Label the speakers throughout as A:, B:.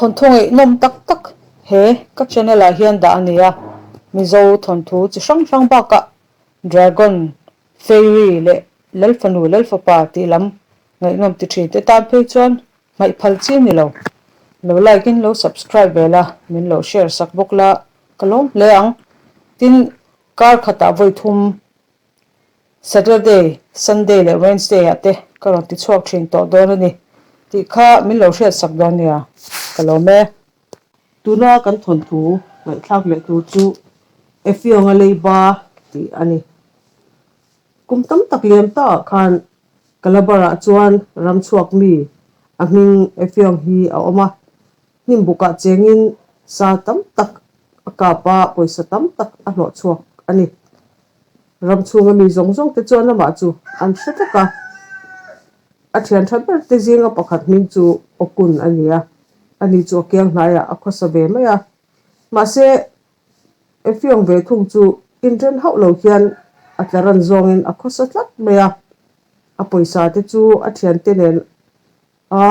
A: Thawnthu ngaihnawm tak tak he ka channel ah hian dah a ni a, Mizo thawnthu chi hrang hrang bakah Dragon, Fairy leh Lalfanu Lalfapa tih lam ngaihnawm ti thin te tan phei chuan hmaih phal chi a ni lo. Lo like in lo subscribe ve la, min lo share sak bawk la ka lawm hle ang. Tin, kar khatah vawi thum Saturday, Sunday leh Wednesday ah te ka rawn ti chhuak thin tawh dawn a ni tih kha min lo hriat sak dawn nia, ka lawm e. Tuna kan thawnthu ngaihthlak leh tur chu Efionga Leiba tih a ni. Kum tam tak liam ta ah khan Calabar ah chuan ram chhuak mi a hming Efiong hi a awm a, hnim bukah chengin sa tam tak a kap a, pawisa tam tak a hlawh chhuak a ni. Ram chhunga mi zawng zawng te chuan amah chu an hre vek a, a thian tha ber te zinga pakhat hming chu Okun a ni a, ani chu a kiang hnaiah a khawsa ve mai a. Mahse, Efiong ve thung chu inren hauh lo hian a tla ran zawngin a khawsa tlat mai a, a pawisa te chu a thiante nen a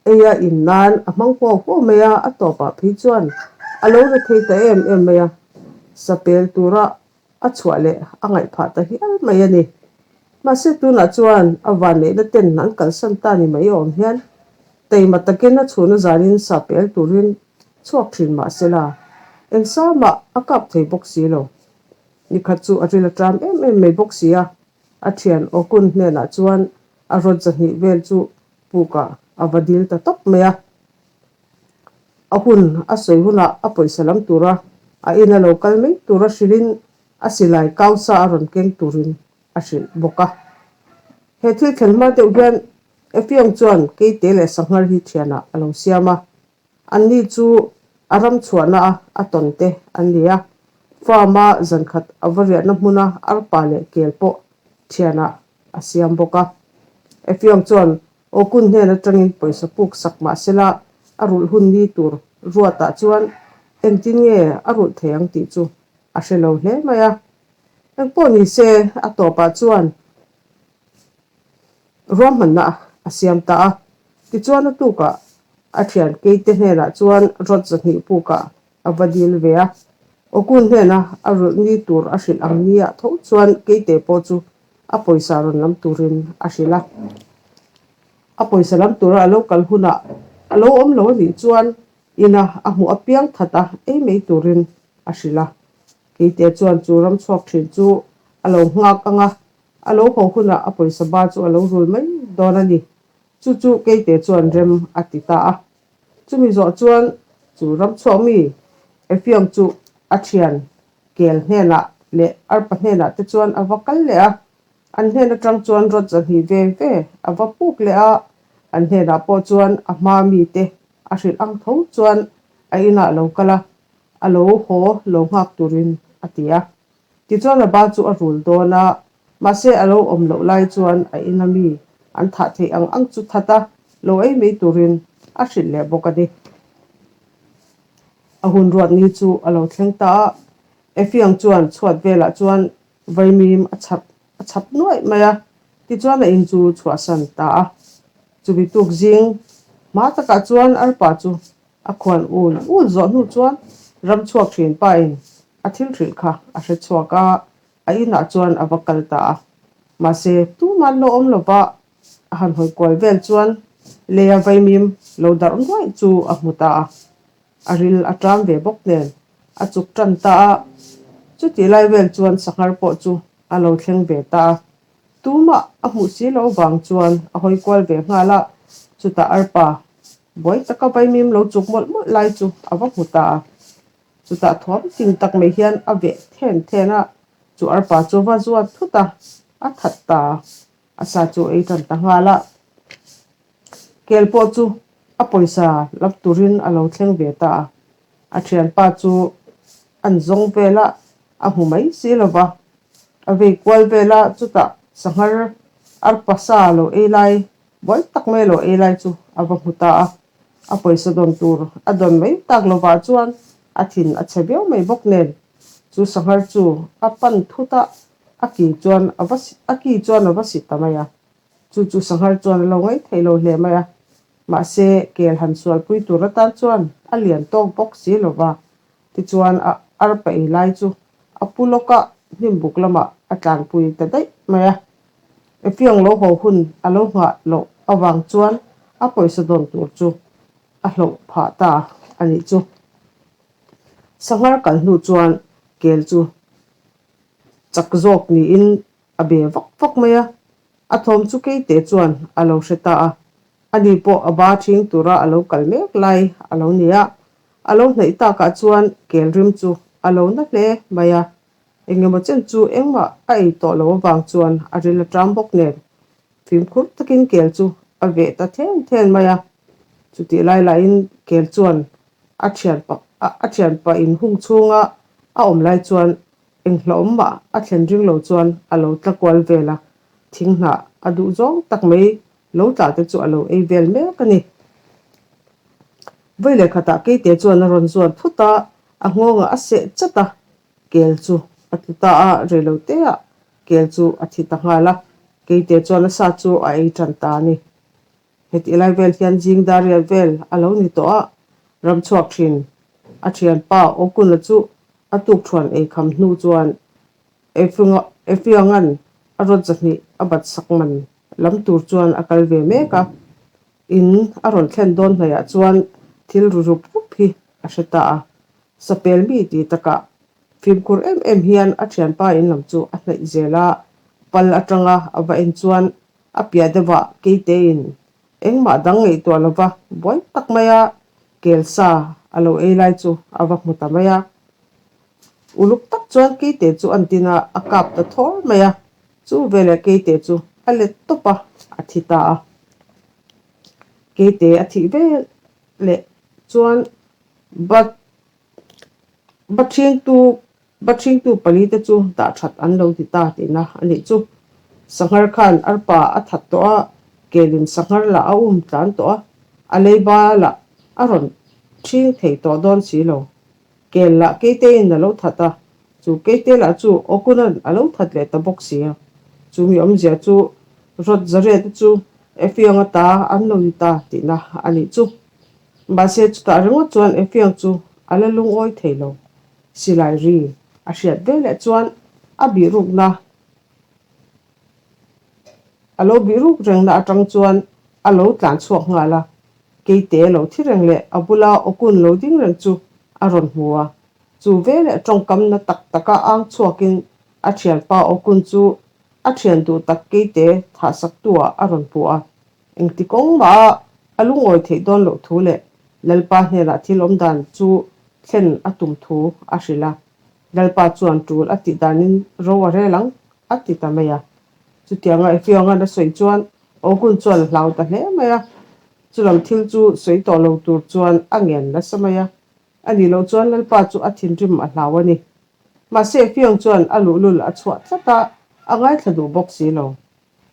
A: Eia in nan a hmang huau huau mai a, a tawpah phei chuan a lo ri thei ta em em mai a, sapel tura a chhuah leh a ngaih phah ta hial mai a ni. Mahse tunah chuan a vanneihna ten an kalsan ta ni mai awm hian taima takin a chhuna zanin sapel turin chhuak thin mah sela engsamah a kap thei bawk si lo. Nikhat chu a ril a ṭam em em mai bawk si a, a thian Awkun hnenah chuan a rawt zahnih vel chu Pukah a va dil ta tawp mai a. A hun a sawi hunah a pawisa lam tura a ina lo kal mai tura hrilhin a silai kausa a rawn keng turin a hrilh bawk a. He thil thlen hma deuh hian Efiong chuan Keite leh Sanghar hi thianah a lo siam a. Anni chu a ram chhuahna a a tawn te an ni a. Farm a zankhat a va riahna hmuna arpa leh kel pawh thianah a siam bawk a. Efiong chuan Okun hnen atangin pawisa puk sak mah sela a rulh hun ni tur ruatah chuan engtin nge a rulh thei ang tih chu a hre lo hle mai a. Engpawh ni se a tawpah chuan ruahmanna a siam ta a. Tichuan a tukah a thian Keite hnenah chuan rawt 200 pukah A va dil ve a, Okun hnena a rulh ni tur a hrilh ang ni ah tho chuan Keite pawh chu a pawisa rawn lam turin a hrilh a. A pawisa lam tura a lo kal hunah a lo awm lo a nih chuan ina a hmuh apiang that a ei mai turin a hrilh a. Keite chuan chu ram chhuak thin chu a lo nghak ang a, a lo haw hunah a pawisa ba chu a lo rul mai dawn a ni. Chu chu Keite chuan rem a ti ta a. Chumi zawh chuan chu ramchhuak mi Efiong chu a thian kel hnenah leh arpa hnenah te chuan a va kal leh a, an hnen atang chuan rawt 200 ve ve a va puk leh a, an hnenah pawh chuan a hma mite a hrilh ang tho chuan a inah lo kal a, a lo haw lo nghak turin a ti a. Tichuan a ba chu a rul dawn a, mahse a lo awm loh lai chuan a ina mi an thah theih ang ang chu that a, lo ei mai turin a hrilh leh bawk a ni. A hun ruat ni chu a lo thleng ta a, Efiang chuan chhuat velah chuan vaimim a chhap a chhap nuaih mai a, tichuan a in chu chhuahsan ta a. Chumi tuk zing hma takah chuan arpa chu A khuan ul ul zawh hnu chuan ram chhuak thin pain a thil hrilh kha a hre chhuak a, a inah chuan a va kal ta a. Mahse, tuman lo awm lova a han hawi kual vel chuan leia vaimim lo darh nuaih chu a hmu ta a. A ril a ṭam ve bawk nen a chuk ṭan ta a. Chutih lai vel chuan sanghar pawh chu a lo thleng ve ta a. Tumah a hmuh si loh vang chuan a hawi kual ve nghal a, chutah arpa buai taka vaimim lo chuk mawlh mawlh lai chu a va hmu ta a. Chutah thuam tin tak mai hian a veh then then a, chu arpa chu va zuat thut a, a that ta a, a sa chu ei tan ta nghal a. Kel pawh chu a pawisa lap turin a lo thleng ve ta a, a thianpa chu an zawng vel a, a hmu mai si lo va. A vei kual vel a, chutah sanghar arpa sa lo ei lai, buai tak mai lo ei lai chu a va hmu ta a. A pawisa dawn tur a dawn mai tak lovah chuan a thin a chhe viau mai bawk nen, chu sanghar chu a pan thut a, a ki chuan a va a ki chuan a va si ta mai a. Chu chu sanghar chuan a lo ngaih theih lo hle mai a. Mahse, kel han sualpui tur atan chuan a lian tawk bawk si lo va. Tichuan, a arpa ei lai chu a pu lawk a, hnimbuk lamah a tlanpui ta daih mai a. Efiang lo haw hun a lo nghah loh avang chuan a pawisa dawn tur chu a hloh phah ta a nih chu. Sanghar kal hnu chuan kel chu chak zawk niin a be vak vak mai a, a thawm chu Keite chuan a lo hre ta a, ani pawh a ba ṭhing tura a lo kal mek lai a lo ni a, a lo hnaih takah chuan kel rim chu a lo na hle mai a, engemaw chen chu engmah a ei tawh lo avang chuan a ril a ṭam bawk nen fimkhur takin kel chu a veh ta then then mai a, chutih lai lahin kel chuan a ṭhianpa a ṭhianpa inhung chhunga a awm lai chuan Eng hlauhawm mah a thlen ring lo chuan a lo tla kual vel a, thing hnah a duh zawng tak mai lo tla te chu a lo ei vel mek a ni. Vawi leh khatah Keite chuan a rawn zuan phut a, a nghawngah a seh chat a, kel chu a tlu ta a, reilo teah kel chu a thi ta nghal a, Keite chuan a sa chu a ei tan ta a ni. Hetih lai vel hian zing dar riat vel a lo ni tawh a, ram chhuak thin a thianpa Okuna chu a tuk thuan ei kham hnu chuan Efianga'n a rawt zahnih a bat sak man lam tur chuan a kal ve mek a, in a rawn thlen dawn hnaihah chuan thil ru rup rup hi a hre ta a, sapel mi ti takah fimkhur em em hian a thianpa in lam chu a hnaih zel a, pal atanga a va en chuan A piah deuhah Keiteiin engmah dang ngaihtuah lova buai tak maia kel sa a lo ei lai chu a va hmu ta mai a. Uluk tak chuan Keite chu an tin a, a kap ta thawr mai a. Chu veleh Keite chu a let tawp a, a thi ta a. Keite a thih veleh chuan Bat Bathringtu Bathringtu pali te chu dah that an lo ti ta tihna a nih chu. Sanghar khan arpa a that tawh a, kelin sanghar lah a um tlan tawh a, a leiba lah a rawn thing thei tawh dawn si lo. Kel lah keitein a lo that a, chu keite lah chu Okunan a lo that leh ta bawk si a. Chumi awmzia chu rawt zariat te chu Efianga ta an lo ni ta tihna a nih chu. Mahse chutah ringawt chuan Efiang chu a la lungawi thei lo. Silai ri a hriat veleh chuan a bihrukna a lo bihruk rengna atang chuan a lo tlan chhuak nghal a, Keite lo thi reng leh a bula Awkun lo ding reng chu a rawn hmu a. Chu veleh tawngkamna tak taka ang chhuakin a thianpa Awkun chu a thian duh tak Keite thahsaktu-ah a rawn hmu a. Engti kawng mah a a lungawi theih dawn loh thu leh Lalpa hnenah thil awm dan chu thlen a tum thu a hrilh a. Lalpa chuan tul a tih danin ro a rel ang a ti ta mai a. Chutianga Efiongan a sawi chuan Ogun chuan a hlau ta hle mai a. Chulam thil chu sawi tawh lo tur chuan a ngen nasa mai a. A nih loh chuan Lalpa chu a thinrim a hlau a ni. Mahse Efiong chuan a luhlul a chhuah tlat a, a ngaithla duh bawk si lo.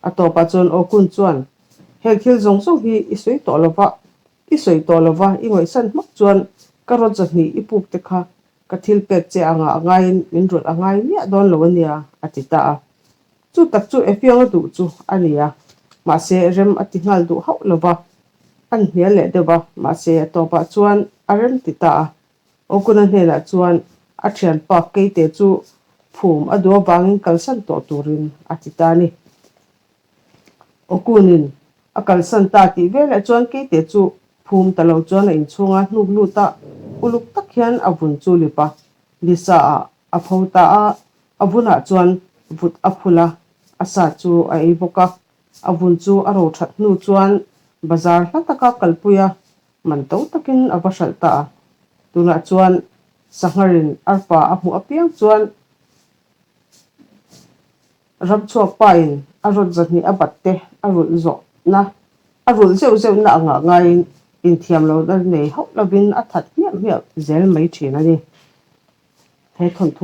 A: A tawpah chuan Okun chuan, Heng thil zawng zawng hi i sawi tawh lova, i sawi tawh lova, i ngaihsan hmak chuan ka rawt zahnih i puk te kha ka thil pek che anga a ngaiin min rawlh a ngai miah dawn lo a nia, a ti ta a. Chu tak chu Efianga duh chu a ni a, mahse rem a ti nghal duh hauh lova, an hnial leh deuh a, mahse a tawpah chuan a rem ti ta a. Okuna hnenah chuan a thianpa Keite chu phum a duh avangin kalsan tawh turin a ti ta a ni. Okunin a kalsan ta tih velah chuan Keite chu phum ta lo chuan a inchhunga hnuk lut a, uluk tak hian a vun chu lip a, Lisa ah a pho ta a, a vunah chuan vut a phul a, a sa chu a ei bawk a, a vun chu a ro that hnu chuan bazar hla taka kalpui a, Man to takin a va hralh ta a, tunah chuan Sangharin arpa a hmuh apiang chuan ramchhuak pain a rawt zahnih a bat te a rulh zawhna a rulh zeuh zeuhna angah ngaiin inthiam lohna nei hauh lovin a that hmiah hmiah zel mai thin a ni. He thawnthu.